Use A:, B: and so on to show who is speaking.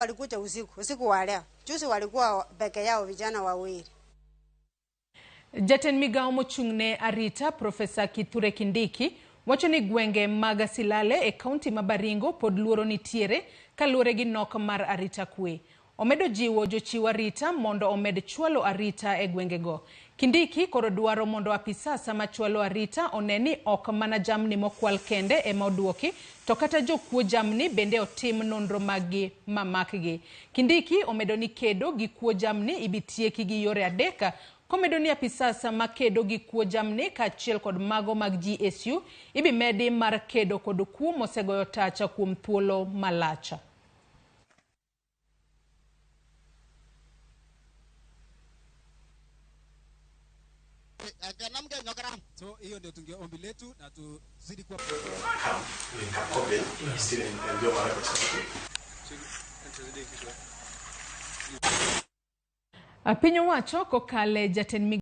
A: Walikuja usiku, usiku wa leo. Juzi walikuwa peke yao vijana wawili.
B: Jatend migao mochung' ne arita Profesa Kithure Kindiki wacho ni gwenge mag Silale e kaunti ma Baringo pod luoro nitiere kaluwore gi nok mar arita kwe. Omedo jiwo jochiw arita mondo omed chwalo arita e gwengego. Kindiki koro dwaro mondo apisas machwalo arita one ni ok mana jamni mokwal kende ema oduoki to kata jokuo jamni bende otim nonro maggi mamakgi. Kindiki omedo ni kedo gi kuo jamni ibitieki gi yore adek komedo ni apisas makedo gi kuo jamni kaachiel kod mago mag GSU ibimedi mar kedo kod kuo mosegoyo tach kuom thuolo malach.
C: So hiyo ndio tungeombi letu na tuzidi kuwa
B: Piny owacho kokale jatend